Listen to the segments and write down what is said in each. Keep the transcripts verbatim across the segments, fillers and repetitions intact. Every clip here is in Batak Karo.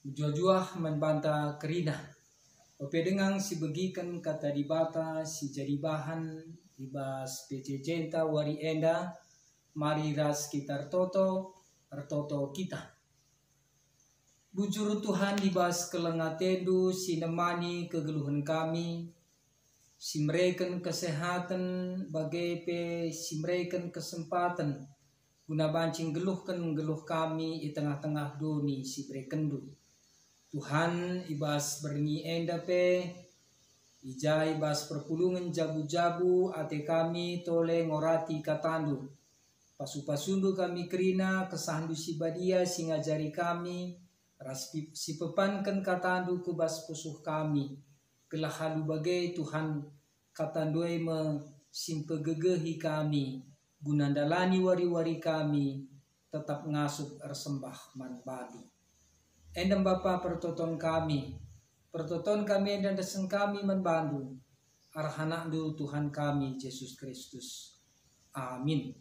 Mejuah-juah man banta kerina. Ope denga sibegiken Kata Dibata si jadi bahan i bas P J J-nta wari enda, mari ras kita ertoto, ertoto kita. Bujur Tuhan, i bas keleng atendu si nemani kegeluhen kami, si mereken kesehaten, bage pe si mereken kesempaten guna banci nggeluhken nggeluh kami i tengah-tengah doni si berekenndu. Tuhan, i bas berngi enda pe, i ja i bas perpulungen jabu-jabu ate kami tole ngorati katandu. Pasu-pasundu kami kerina, kesahndu si badia si ngajari kami, ras pi-, si pepanken katandu ku bas pusuh kami, gelah alu bage, Tuhan, katandu e me si mpegegehi kami, guna ndalani wari-wari kami tetap ngasup ersembah man bandu. Enda me Bapa pertoton kami, pertoton kami enda ndesken kami man bandu, arah AnakNdu Tuhan kami, Jesus Kristus. Amin.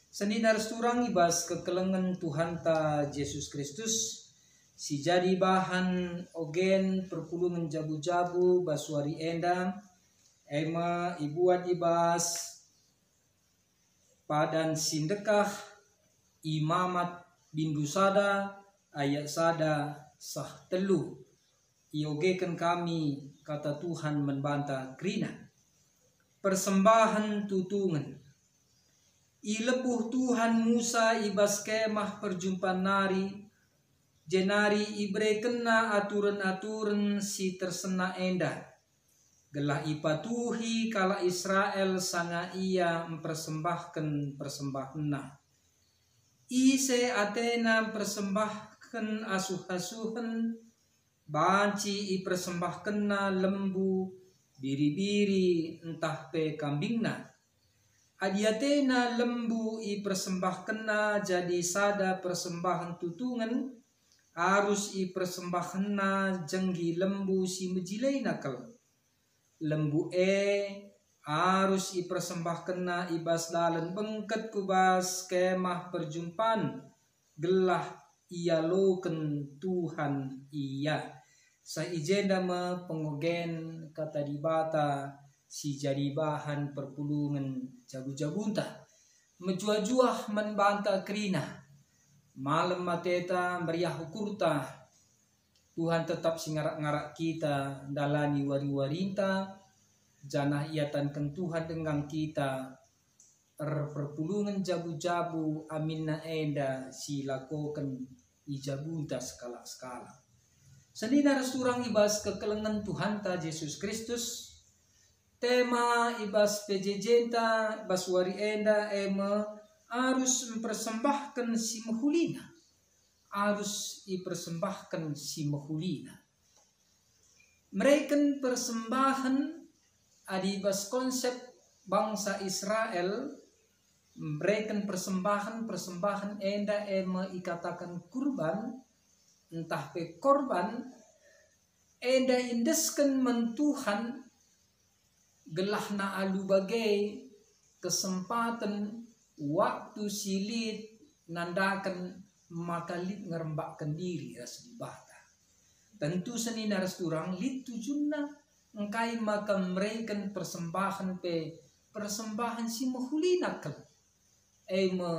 Senina ras turang i bas kekelengen Tuhanta Jesus Kristus, si jadi bahan ogen perpulungen jabu-jabu bas wari enda, e me ibuat i bas Padan si Ndekah, Imamat, bindu sada, ayat sada seh telu. Iogeken kami Kata Tuhan man banta kerina. Persembahen tutungen. Ilebuh Tuhan Musa i bas Kemah Perjumpan nari, jenari iberekenNa aturen-aturen si tersena enda, gelah ipatuhi kalak Israel sanga ia mpersembahken persembahenna. Ise atena mpersembahken asuh-asuhen, banci ipersembahkenna lembu, biri-biri, ntah pe kambingna. Adi atena lembu ipersembahkenna jadi sada persembahen tutungen, arus ipersembahkenna jenggi lembu si mejilena kal. Lembu e arus ipersembahkenna i bas dalan bengket ku bas Kemah Perjumpan, gelah ialoken Tuhan ia. Seh i jenda me pengogen Kata Dibata si jadi bahan perpulungen jabu-jabunta. Mejuah-juah man banta kerina. Malem ateta, meriah ukurta. Tuhan tetap si ngarak-ngarak kita ndalani wari-warinta, janah iatanken Tuhan denga kita erperpulungen jabu-jabu aminna enda si ilakoken i jabunta sekalak-sekalak. Senina ras turang i bas kekelengen Tuhanta Jesus Kristus, tema i bas P J J-nta bas wari enda e me arus mpersembahken si mehulina. Arus ipersembahken si mehulina. Mereken persembahen, adi bas konsep bangsa Israel, mereken persembahen, persembahen enda e me ikataken kurban, ntah pe korban, enda iendesken man Tuhan, gelahna alu bage kesempaten, waktu si lit nandaken maka lit ngerembakken diri ras Dibata. Tentu senina ras turang lit tujunna, engkai maka mereken persembahen pe persembahen si mehulina kal. E me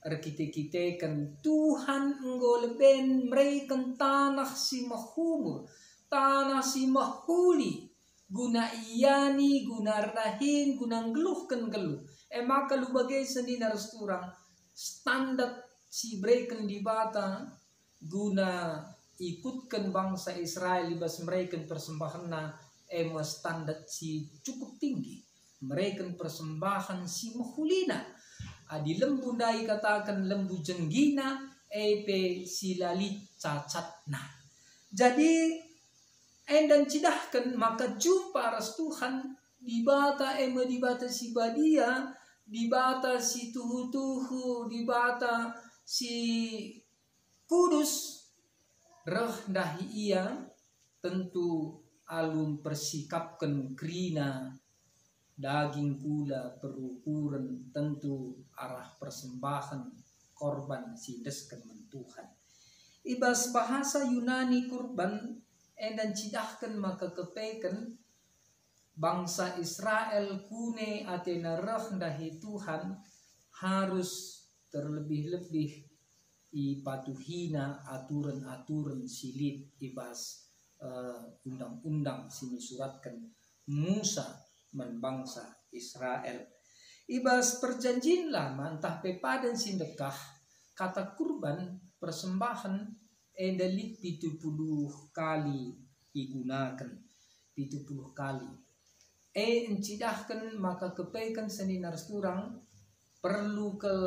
erkite-kiteken Tuhan enggo leben mereken tanah si mehumur, tanah si mehuli, guna iani, guna erdahin, guna nggeluhken nggeluh. E maka alu bage senina ras turang standar si ibereken Dibata guna ikutken bangsa Israel i bas mereken persembahenna, e me standar si cukup tinggi, mereken persembahen si mehulina. Adi lembu ndai kataken lembu jenggina, e pe si la lit cacatna. Jadi, enda ncidahken maka jumpa ras Tuhan, Dibata e me Dibata si badia, Dibata si tuhu-tuhu, Dibata si kudus, reh ndahi Ia, tentu alu mpersikapken kerina daging kula perukuren, tentu arah persembahen korban si iendesken man Tuhan. I bas bahasa Yunani kurban enda ncidahken maka kepeken bangsa Israel kune atena reh ndahi Tuhan harus terlebih-lebih ipatuhina aturen-aturen si lit i bas, eh, undang-undang si nisuratken Musa man bangsa Israel. I bas Perjanjin Lama ntah pe padan si ndekah, kata kurban, persembahen, enda lit pitu puluh kali igunaken, pitu puluh kali. E ncidahken maka kepeken senina ras turang perlu kal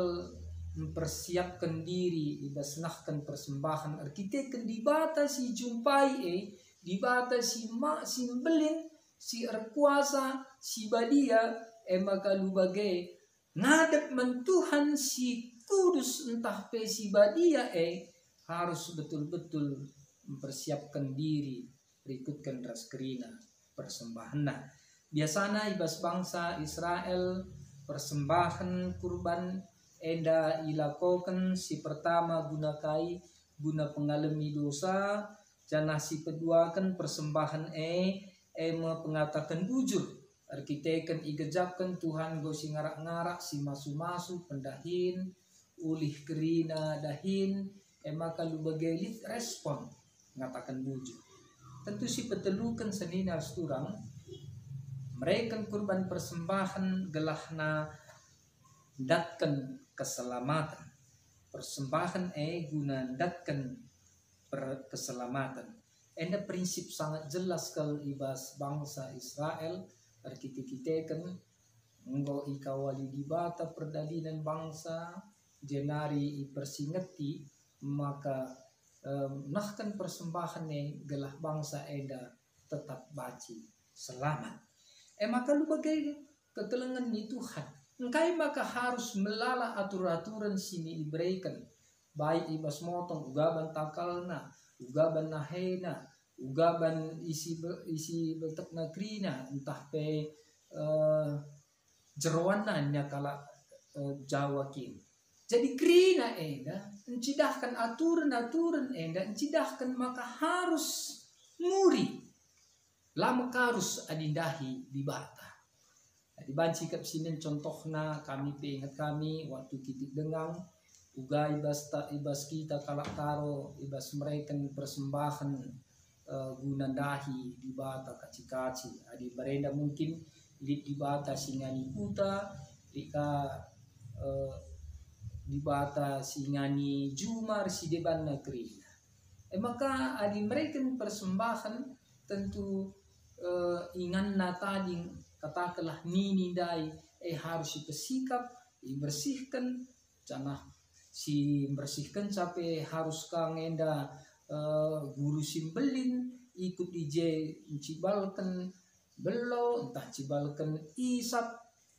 mpersiapken diri i bas nehken persembahen erkiteken Dibata si jumpai e, Dibata si ma-, si mbelin, si erkuasa, si badia, e maka alu bage ngadep man Tuhan si kudus ntah pe si badia e harus betul-betul mpersiapken diri rikutken ras kerina persembahenna. Biasana i bas bangsa Israel, persembahen kurban enda ilakoken si pertama guna kai? Guna pengalemi dosa, janah si peduaken persembahen e, e me pengataken bujur. Erkiteken igejapken Tuhan enggo si ngarak-ngarak, si masu-masu, pendahin, ulih kerina dahin, e maka alu bage lit respon ngataken bujur. Tentu si peteluken senina ras turang, mereken kurban persembahen gelahna ndatken keselamaten. Persembahen e guna ndatken per-, keselamaten. Enda prinsip sangat jelas kal i bas bangsa Israel, erkite-kiteken enggo ikawali Dibata perdalinen bangsa, jenari ipersingeti maka, em, nehken persembahen e gelah bangsa enda tetap banci selamat. E maka alu bage kekelengen ni Tuhan. Engkai maka harus melala atur-aturen si ibereken, baik i bas motong, uga ban takalna, uga ban nahena, uga ban isi be-, isi beltekna kerina, ntah pe, eh, jeroanna nia kalak, eh, Jawa kin. Jadi kerina enda ncidahken aturen-aturen enda ncidahken maka harus muri, la mekarus adi ndahi Dibata. Jadi banci kap sinen contohna, kami pe inget kami waktu kitik dengang, uga i bas ta-, i bas kita kalak Karo, i bas mereken persembahen, eh, guna ndahi Dibata kaci-kaci. Adi barenda mungkin lit dibata si ngani kuta, lit ka, eh, dibata si ngani jumar, si debanna kerina. E maka adi mereken persembahen, tentu, eh, inganna tading, katakenlah nini ndai, eh, harus ipesikap, ibersihken, janah si mbersihkenca pe harus ka ngenda, eh, guru si mbelin, ikut i je ncibalken belo, ntah cibalken isap.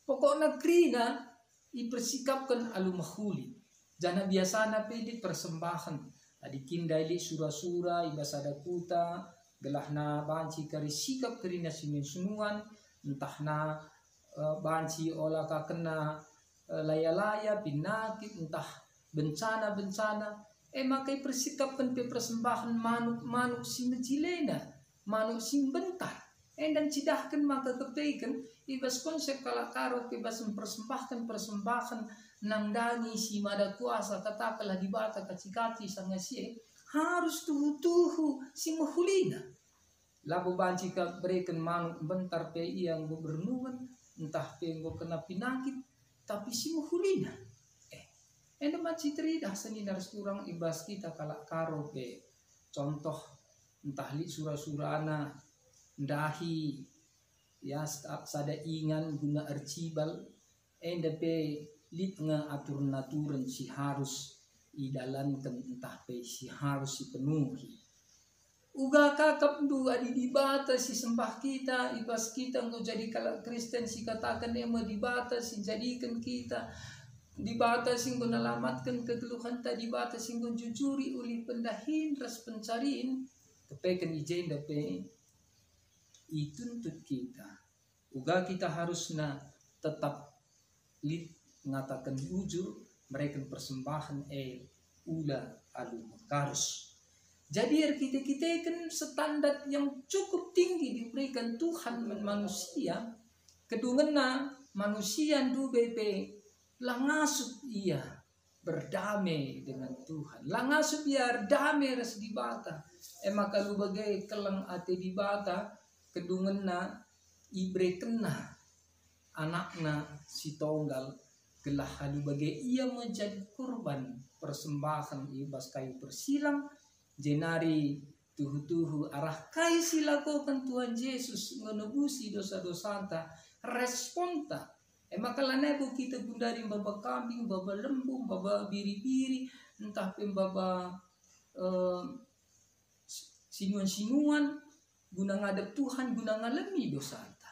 Pokokna kerina ipersikapken alu mehuli. Janah biasana pe lit persembahen. Adi kin ndai lit sura-sura i bas sada kuta, gelahna banci kari sikap kerina si nuan-nuan, ntahna, eh, banci ola ka kena, eh, laya-laya, pinakit, ntah bencana-bencana, e maka ipersikapken pe persembahen manuk-manuk si mejilena, manuk si mbentar. Enda ncidahken maka kepeken i bas konsep kalak Karo pe bas mpersembahken persembahen nandangi si mada kuasa, katakenlah dibata kaci-kaci sanga si e, harus tuhu-tuhu si mehulina. Labo banci ka bereken manuk mbentar pe ia enggo bernungan, ntah pe enggo kena pinakit, tapi si mehulina. Eh, enda banci teridah senina ras turang i bas kita kalak Karo pe. Contoh, ntah lit sura-surana ndahi, ya, sta-, sada ingan guna ercibal, enda pe lit nge aturen-aturen si harus idalanken ntah pe si harus ipenuhi. Uga kakapndu adi Dibata si sembah kita, i bas kita enggo jadi kalak Kristen si kataken e me Dibata si njadiken kita, Dibata si enggo nelamatken kegeluhenta, Dibata si enggo njujuri ulih pendahin ras pencarin, kepeken i jenda pe ituntut kita. Uga kita harusna tetap lit ngataken bujur, mereken persembahen e ula alu mekarus. Jadi erkite-kiteken standar yang cukup tinggi diberikan Tuhan man manusia, kedungenna manusia ndube pe la ngasup ia berdame dengan Tuhan, la ngasup ia erdame ras Dibata. E maka alu bage keleng ate Dibata, kedungenna iberekenNa AnakNa si tonggal, gelah alu bage Ia me jadi kurban persembahen i bas kayu persilang, jenari tuhu-tuhu arah kai si lakoken Tuhan Jesus ngenebusi dosa-dosanta, responta. E maka lanai bo kita gundari maba kambing, maba lembu, maba biri-biri, ntah pe maba, eh, sinuan-sinuan guna ngadep Tuhan, guna ngalemi dosanta.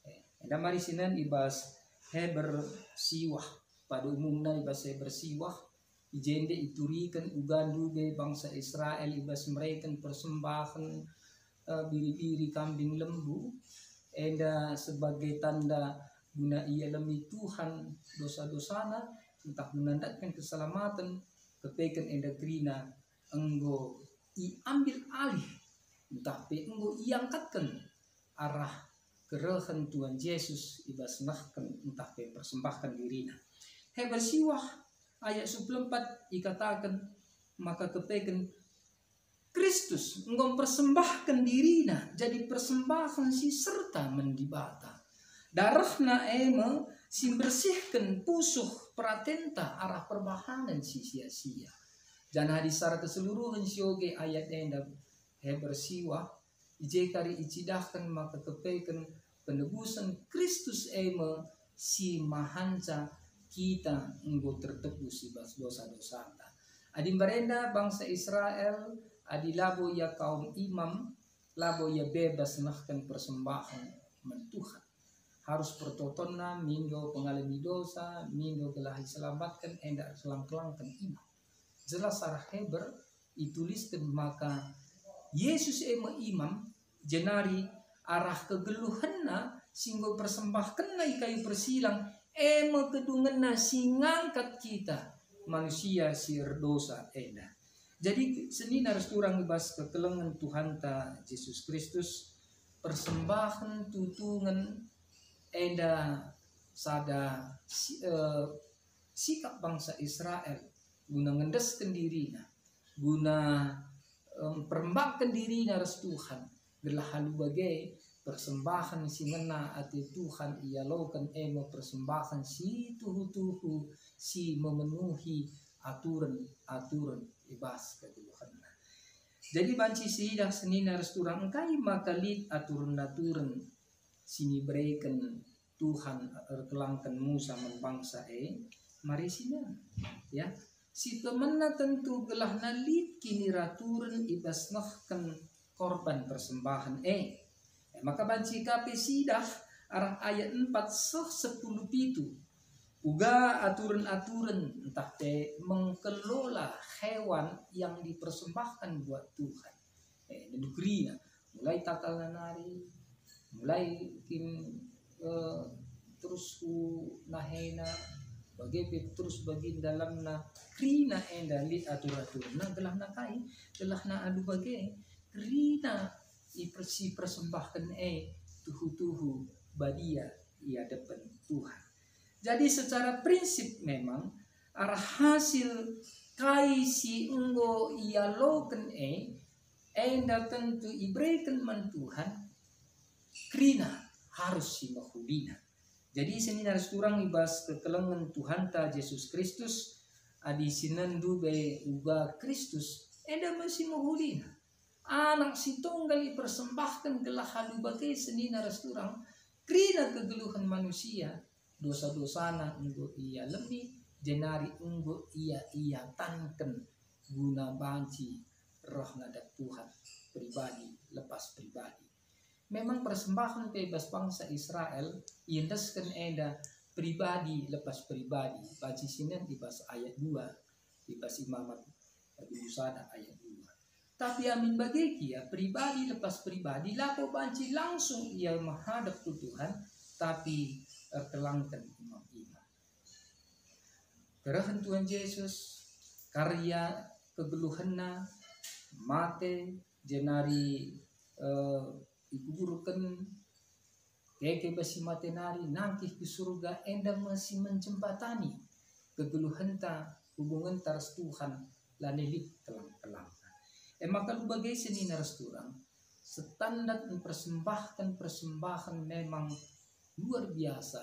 Eh, enda mari sinen i bas Heber siwah. Pada umumna i bas Heber siwah, i jende ituriken uga ndube bangsa Israel i bas mereken persembahen, eh, biri-biri, kambing, lembu, enda sebagai tanda guna ialemi Tuhan dosa-dosana, ntah guna ndatken keselamaten, kepeken enda kerina enggo iambil alih, ntah pe enggo iangkatken arah kerehen Tuhan Jesus i bas nehken ntah pe persembahken diriNa. Heber siwah ayat sepuluh empat ikataken maka kepeken Kristus enggo mpersembahken diriNa jadi persembahen si serta man Dibata. DarehNa e me si mbersihken pusuh peratenta arah perbahanen si sia-sia. Janah adi secara keseluruhen sioge ayat enda Heber siwah, i je kari icidahken maka kepeken penebusen Kristus e me si mahanca kita enggo tertebus i bas dosa-dosanta. Adi mbarenda bangsa Israel, adi labo ia kaum imam, labo ia bebas nehken persembahen man Tuhan. Harus pertotonna mindo pengalemi dosa, mindo gelah iselamatken enda erkelang-kelangken imam. Jelas arah Heber itulisken maka Yesus e me imam, jenari arah kegeluhenNa si enggo persembahkenNa i kayu persilang, e me kedungenna si ngangkat kita manusia si erdosa enda. Jadi senina ras turang i bas kekelengen Tuhanta Jesus Kristus, persembahen tutungen enda sada si-, eh, sikap bangsa Israel guna ngendesken dirina, guna, em, perembakken dirina ras Tuhan, gelah alu bage persembahen si ngena ate Tuhan ialoken e me persembahen si tuhu-tuhu, si memenuhi aturen-aturen i bas kegeluhenna. Jadi banci siidah senina ras turang, engkai maka lit aturen-aturen si nibereken Tuhan erkelangken Musa man bangsa e? Mari sinen, ya. Si temena tentu gelahna lit kiniraturen i bas nehken korban persembahen e. E maka banci ka pe siidah arah ayat empat seh sepuluh pitu. Uga aturen-aturen ntah pe mengkelola hewan yang dipersembahkan buat Tuhan. Eh, deduk kerina, mulai takalna nari, mulai kin, eh, terus ku nahena, bage pe terus bagin dalamna, kerina enda lit atur-aturna, gelahna kai, gelahna alu bage, kerina iper-, si persembahken e tuhu-tuhu badia i adepen Tuhan. Jadi secara prinsip memang arah hasil kai si enggo ialoken e, enda tentu ibereken man Tuhan, kerina harus si mehulina. Jadi senina ras turang i bas kekelengen Tuhanta Jesus Kristus, adi sinen ndube uga Kristus, enda me si mehulina. Anak si tunggal ipersembahken gelah alu bage senina ras turang, kerina kegeluhen manusia, dosa-dosana enggo ialemi, jenari enggo ia iatanken guna banci reh ngadap Tuhan, pribadi lepas pribadi. Memang persembahen pe bas bangsa Israel iendesken enda pribadi lepas pribadi, banci sinen i bas ayat dua, i bas Imamat bindu sada ayat dua. Tapi amin bage gia, pribadi lepas pribadi labo banci langsung ia menghadap ku Tuhan, tapi erkelangken imam-imam. Kerehen Tuhan Jesus, karya kegeluhenNa, mate, jenari, eh, ikuburken, keke bas si mate nari, nangkih ku surga, enda me si menjembatani kegeluhenta, hubungenta ras Tuhan, lanai lit kelang-kelang. E maka alu bage senina ras turang, standar mpersembahken persembahen memang luar biasa,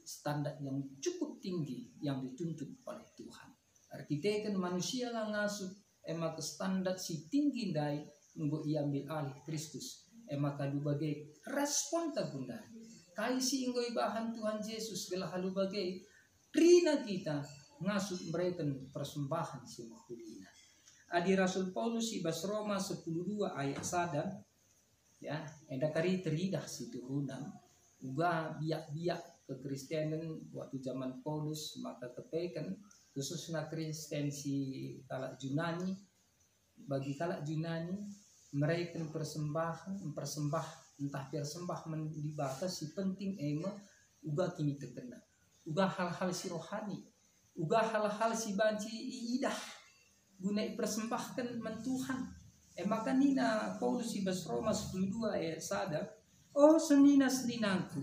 standar yang cukup tinggi yang dituntut oleh Tuhan. Erkiteken manusia la ngasup, e maka standar si tinggi ndai enggo iambil alih Kristus. E maka alu bage responta guna kai si enggo ibahan Tuhan Jesus gelah alu bage kerina kita ngasup mereken persembahen si mehulina. Adi Rasul Paulus i bas Roma sepuluh dua ayat sada, ya, enda kari teridah si tuhuna, uga biak-biak kekristenen waktu zaman Paulus maka kepeken, khususna Kristen si kalak Junani, bagi kalak Junani, mereken persembahen, persembah, ntah persembah man Dibata si penting e me uga kinitekenna, uga hal-hal si rohani, uga hal-hal si banci iidah guna ipersembahken man Tuhan. E maka nina Paulus i bas Roma sepuluh dua ayat sada, "O senina-seninangku,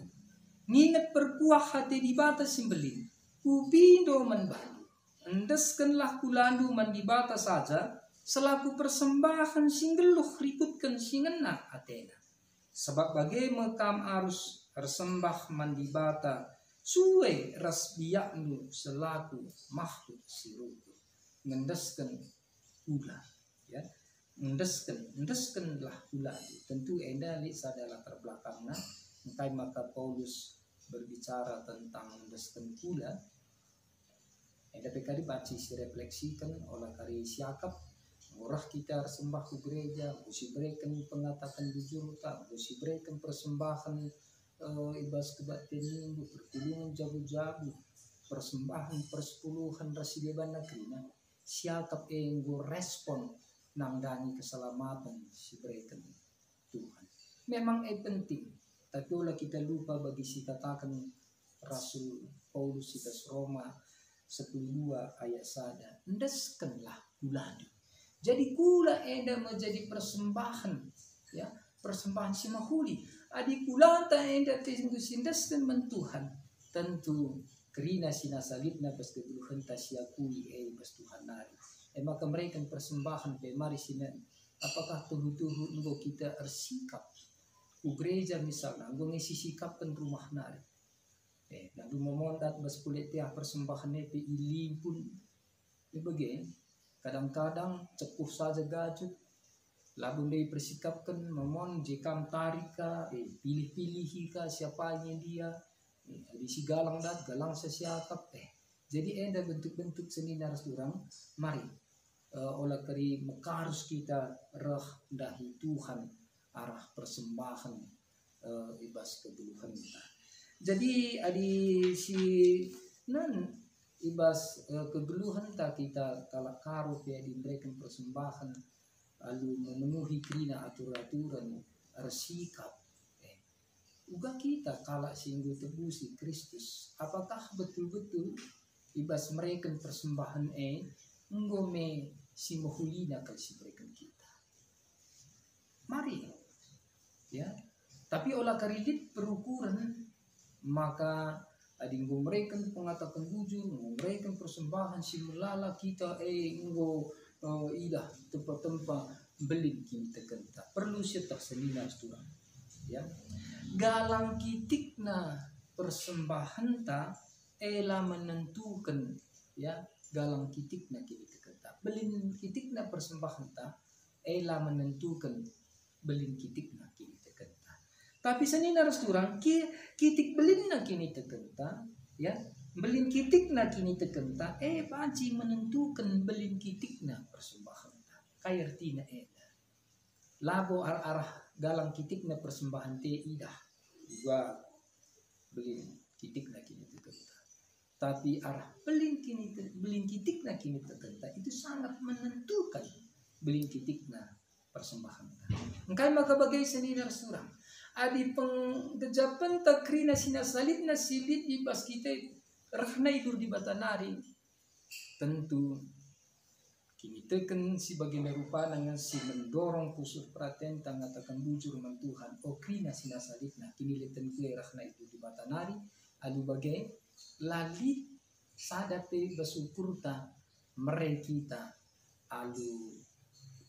nginget perkuah ate Dibata si mbelin, kupindo man bandu. Endeskenlah kulandu man Dibata saja selaku persembahen si nggeluh rikutken si ngena ateNa. Sabap bage me kam arus ersembah man Dibata sue ras biakndu selaku makhluk si rukun." Ngendesken kula, ya. Endesken, endeskenlah kula. Tentu enda lit sada latar belakangna, engkai maka Paulus berbicara tentang endesken kula. Enda pe kari banci sirefleksiken, ola kari siakap, enggo reh kita ersembah ku gereja, enggo sibereken pengataken bujurta, enggo sibereken persembahen, eh, i bas kebaktin Minggu, perpulungen jabu-jabu, persembahen persepuluhen ras si debanna kerina. Siakap e enggo respon nandangi keselamaten si ibereken Tuhan. Memang e penting, tapi ola kita lupa bagi si kataken Rasul Paulus i bas Roma sepuluh dua ayat sada, "Endeskenlah kulandu." Jadi kula enda menjadi persembahen, ya, persembahen si mehuli. Adi kulanta enda pe enggo siendesken man Tuhan, tentu kerina si nasa litna bas kegeluhenta siakui e bas Tuhan nari. E maka mereken persembahen pe mari sinen. Apakah tuhu-tuhu enggo kita ersikap ku gereja misalna, enggo nge sisikapken rumah nari? Eh, nadu memondat bas kulit tiah persembahen e pe ilimpun. Ibage, kadang-kadang cepuh saja gajuk, labo ndai persikapken, memon je kam tarik ka, eh, pilih-pilihi ka siapanya dia, eh, adi si galang dat, galang sa siakap, eh. Jadi enda bentuk-bentuk senina ras turang, mari, eh, ola kari mekarus kita reh ndahi Tuhan arah persembahen, eh, i bas kegeluhenta. Jadi adi si nen i bas, eh, kegeluhenta kita kalak Karo pe adi mereken persembahen alu memenuhi kerina atur-aturen ersikap, eh, uga kita kalak si enggo tebusi Kristus, apakah betul-betul i bas mereken persembahen e enggo me si mehulina kal si bereken kita? Mari, ya. Tapi ola kari lit perukuren, maka adi enggo mereken pengataken bujur, enggo mereken persembahen si melala kita, eh, enggo, eh, idah tempa-tempa, mbelin kinitekenta. Perlu sieteh senina ras turang. Ya. Galang kitikna persembahenta, eh, la menentuken, ya, galang kitikna kinitekenta. Mbelin kitikna persembahenta, eh, la menentuken mbelin kitikna kinitekenta. Tapi senina ras turang, ki-, kitik mbelinna kinitekenta, ya, mbelin kitikna kinitekenta, eh, banci menentuken mbelin kitikna persembahenta. Kai ertina enda? Labo arah-arah galang kitikna persembahenta idah uga mbelin kitikna kinitekenta. Tapi arah mbelin kinite-, mbelin kitikna kinitekenta itu sangat menentukan mbelin kitikna persembahenta. Engkai maka bage senina ras turang? Adi penggejapenta kerina si nasa litna si lit i bas kita rehna idur Dibata nari, tentu Kiniteken si bagenda rupana nge si mendorong pusuh peratenta ngataken bujur man Tuhan, o kerina si nasa litna, kinileten ku e rehna i Dibata nari, alu bage, la lit sada pe bas ukurta mere kita alu,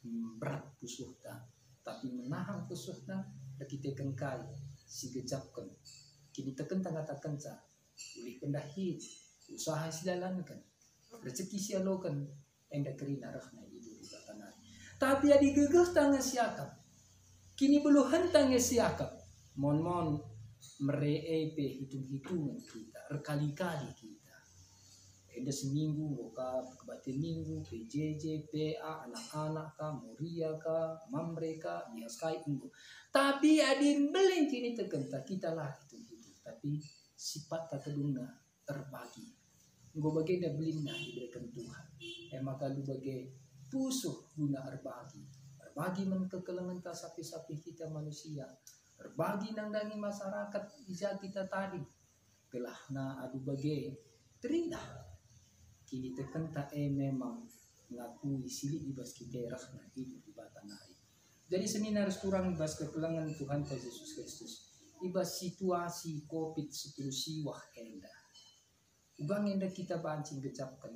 mm, berat pusuhta, tapi menahan pusuhta erkiteken kai si gejapken. Kinitekenta ngatakenca, ulih pendahin, usaha si dalanken, rejeki si aloken, enda kerina rehna i Dibata nari. Tapi adi gegehta nge siakap, kinibeluhenta nge siakap, mon-mon mere e pe hitung-hitungen kita, erkali-kali kita. Enda seminggu enggo ka kebaktin minggu, P J J, P A, anak-anak ka, Moria ka, Mamre ka, bias kai enggo. Tapi adi mbelin kinitekenta, kita la hitung-hitung, tapi sipatta tedungna erbagi. Enggo bagenda belinna ibereken Tuhan. E maka alu bage pusuh guna erbagi. Erbagi man kekelengenta sapih-sapih kita manusia. Erbagi nandangi masyarakat i ja kita tading. Gelahna alu bage teridah. Kinitekenta e memang ngakui si lit i bas kita e rehna i Dibata nari. Jadi senina ras turang i bas kekelengen Tuhanta Jesus Kristus, i bas situasi covid sepuluh siwah enda. Uga nge enda kita banci ngejapken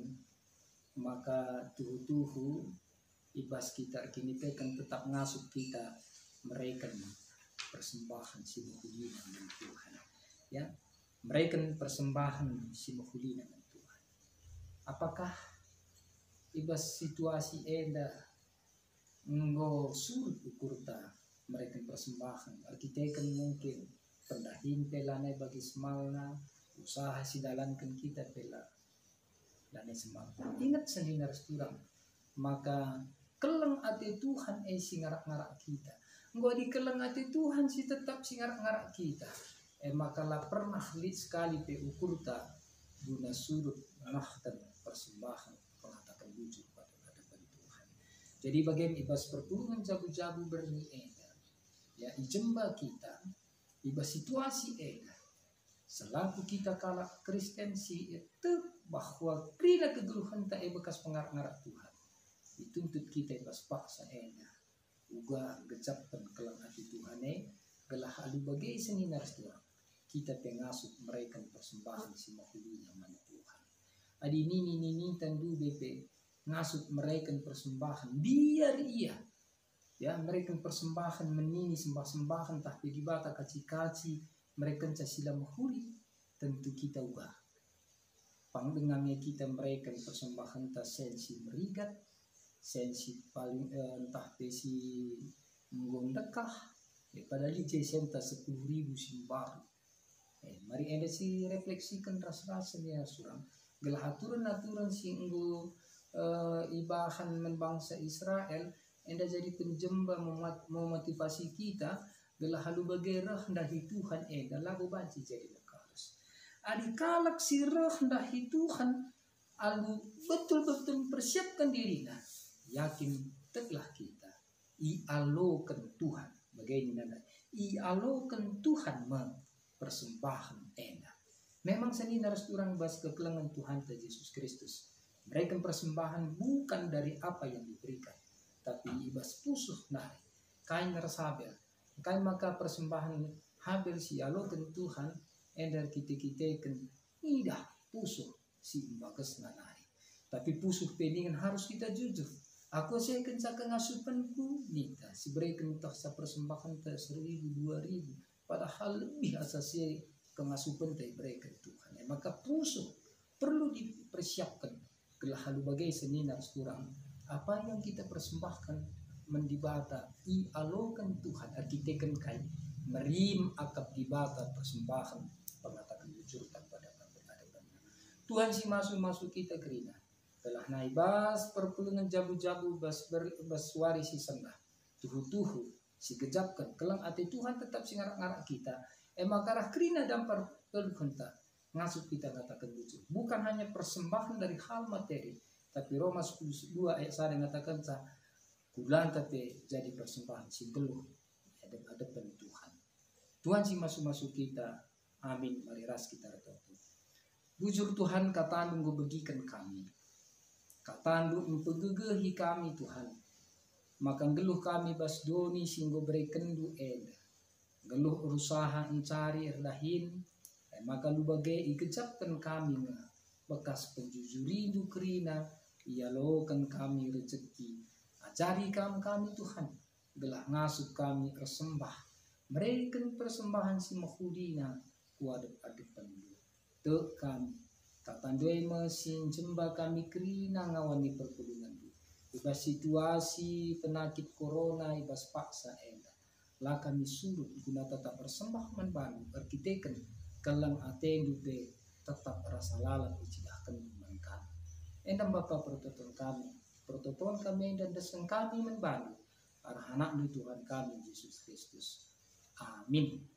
maka tuhu-tuhu i bas kita erkiniteken tetap ngasup kita mereken persembahen si mehulina man Tuhan. Ya, mereken persembahen si mehulina man Tuhan. Apakah i bas situasi enda enggo surut ukurta mereken persembahen, erkiteken mungkin pendahin pe lanai bagi semalna, usaha si dalanken kita pe la, lanai semal. Inget senina ras turang, maka keleng ate Tuhan e si ngarak-ngarak kita. Enggo adi keleng ate Tuhan si tetap si ngarak-ngarak kita, e maka la pernah lit sekali pe ukurta guna surut nehken persembahen pengataken bujur pada hadapan Tuhan. Jadi bagen i bas perpulungen jabu-jabu berngi enda, ya, i jemba kita, i bas situasi enda, selaku kita kalak Kristen si tek bahwa kerina kegeluhenta e bekas pengarak-ngarak Tuhan, ituntut kita i bas paksa enda. Uga gejapken keleng ate Tuhan e, gelah alu bage senina ras turang, kita pe ngasup mereken persembahen si mehulina man Tuhan. Adi nini-ninita ndube pe ngasup mereken persembahen, biar ia, ya, mereken persembahen menini sembah-sembahen ntah pe Dibata kaci-kaci merekenca si la mehuli, tentu kita uga. Pang denga nge kita mereken persembahenta sen si merigat, sen si paling, eh, ntah pe si enggo ndekah, eh, padahal i je senta sepuluh ribu si mbaru. Eh, mari enda si refleksiken ras-ras senina ras turang, gelah aturen-aturen si enggo, eh, ibahan man bangsa Israel enda jadi penjemba memat-, memotivasi kita, gelah alu bage reh ndahi Tuhan enda labo banci jadi mengkalus. Adi kalak si reh ndahi Tuhan alu betul-betul mpersiapken dirina, yakin teklah kita ialoken Tuhan. Bage ninana, ialoken Tuhan me persembahen enda. Memang senina ras turang bas kekelengen Tuhanta Jesus Kristus, mereken persembahen bukan dari apa yang diberikan, tapi i bas pusuh nari. Kain ras Habel. Engkai maka persembahen Habel si ialoken Tuhan enda erkite-kiteken ngidah pusuh si ibagesna nari? Tapi pusuh pe ningen harus kita jujur. Aku ase kenca kengasupenku, ninta, si bereken ntah sa persembahen ntah seribu, dua ribu, padahal lebih asa si e kengasupenta ibereken Tuhan. E maka pusuh perlu dipersiapken. Gelah alu bage senina ras turang, apa yang kita persembahkan man Dibata ialoken Tuhan erkiteken kai? Merim akap Dibata persembahen pengataken bujurta pada hadapan-Nya. Tuhan si masu-masu kita kerina, gelah nai bas perpulungen jabu-jabu bas ber-, bas wari si sendah, tuhu-tuhu si gejapken keleng ate Tuhan tetap si ngarak-ngarak kita, e maka reh kerina dampar kegeluhenta ngasup kita ngataken bujur. Bukan hanya persembahan dari hal materi, tapi Roma sepuluh dua ayat sada ngatakenca, kulanta pe jadi persembahan si nggeluh i adep-adepen Tuhan. Tuhan si masu-masu kita. Amin. Mari ras kita ertoto. Bujur Tuhan, kataNdu enggo begiken kami. KataNdu mpegegehi kami, Tuhan, maka nggeluh kami bas doni si enggo berekenNdu enda. Nggeluh erusaha ncari erdahin, e maka lubage igejapken kami nge. Bekas penjujurindu kerina ialoken kami rejeki. Ajari kam kami, Tuhan, gelah ngasup kami ersembah, mereken persembahen si mehulina ku adep-adepenNdu. Tek kami, KataNdu e me si njemba kami kerina ngawani perpulungenNdu. I bas situasi penakit korona i bas paksa enda, la kami surut guna tetap ersembah man baNdu erkiteken keleng ateNdu pe tetap rasa lalap icidahkenNdu man kami. Enda me Bapa pertoton kami, pertoton kami enda ndesken kami man baNdu, arah AnakNdu Tuhan kami, Jesus Kristus. Amin.